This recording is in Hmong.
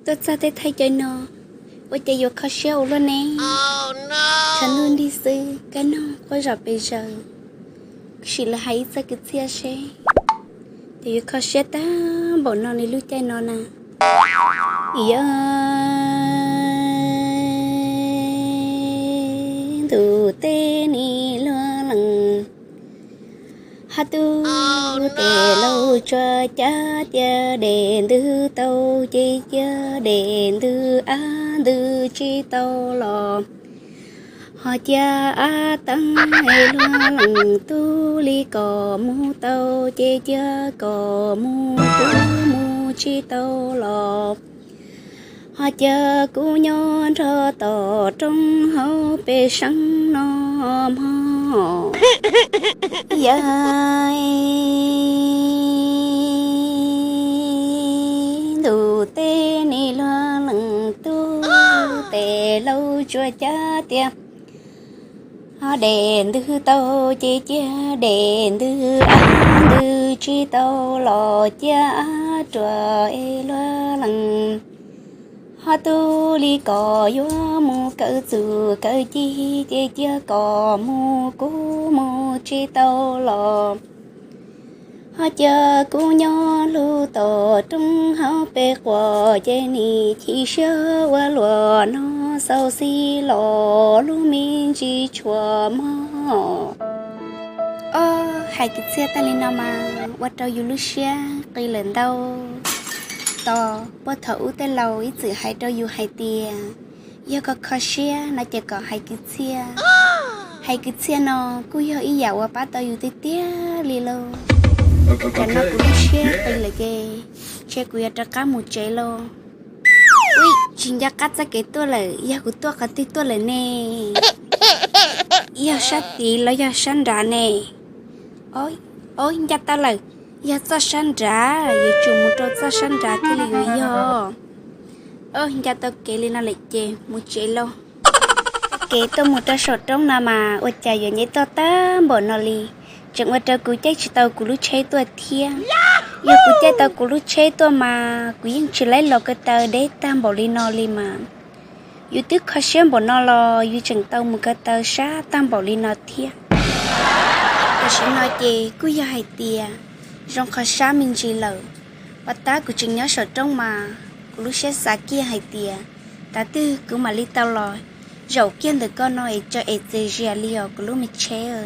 Tuaj txog tej thaij cai no, ua cas yuav kho siab ua luaj ne? Tshav ntuj nrig xwb, kab noog quaj zom pes zaws, sim los hais ib txoj kwv txhiaj seb, ces yuav kho siab tag npaum no li lub caij no na. Yog ntuj teb nis luag lees, hab tub tes lauj tsuas cav tias dej ntws tau ces cia dej ntws, ab ntws tsis tau los ho cia ab teeb, luag lees tub li kom mus tau ces cia kom mus, kuv mus tsis tau los ho cia kuv nyob nrog tom roob hauv pes seeb no mog. Yog ntuj teb nis luag lees, tub tes lauj tsuas cav tias ho dej ntws tau ces cia dej ntws, ab ntws tsis tau los cia ab ruam es luag lees ho tub li kom yuav mus kawm txuj kawm ci ces cia kom mus, kuv mus tsis tau los ho cia kuv nyob lug tom roob hauv pes quas ces nim chim siab ua luaj no, xauv xis los lub me ntsis tshuav mog. Ob, hais kwv txhiaj tag li no mas ua rau yus lub siab qis lawm ntau. Tos puag thaum ub tej laus ib txwm hais rau yus hais tias yog koj kho siab no ces kom hais kwv txhiaj. Hais kwv txhiaj no kuj yog ib yam uas pab tau yus tiag tiag li lauj. Tam no kuv lub siab qis lawm ces ntshe kuv yuav rov qab mus tsev lauj. Ub, tsis nco qab txoj kev tuaj lawm, yog kuv tuaj qhov twg tuaj lawm ne? Yog sab tid los yog sab nrad ne? Ob, nco tau lawm, yog txoj sab nrad, yuav tsum mus rau txoj sab nrad thiaj li yuav yog. Ob, nco tau kev li no lawm ces mus tsev lauj. Kev tuaj mus rau saum roob no mas ua cas yuav nyem toj tag npaum no li, tseem ua rau kuv caij tsis tau kuv lub tsheb tuaj thiab. Yog kuv caij tau kuv lub tsheb tuaj mas kuv yeej tsis laib los ko taw deb tag npaum li no li mas. Yus twb kho siab npaum no los yus tseem tau mus ko taw sab tag npaum li no thiab. Tam sim no ces kuj yog hais tias zoo qhov sab me ntsis lawm. Puag ta kuv tseem nyob saum roob mas kuv lub siab xav kiag hais tias tav twg kuv mam li tau los zaum kiag ntawm ko no es tso es txias zias li os kuv lub me tsheb.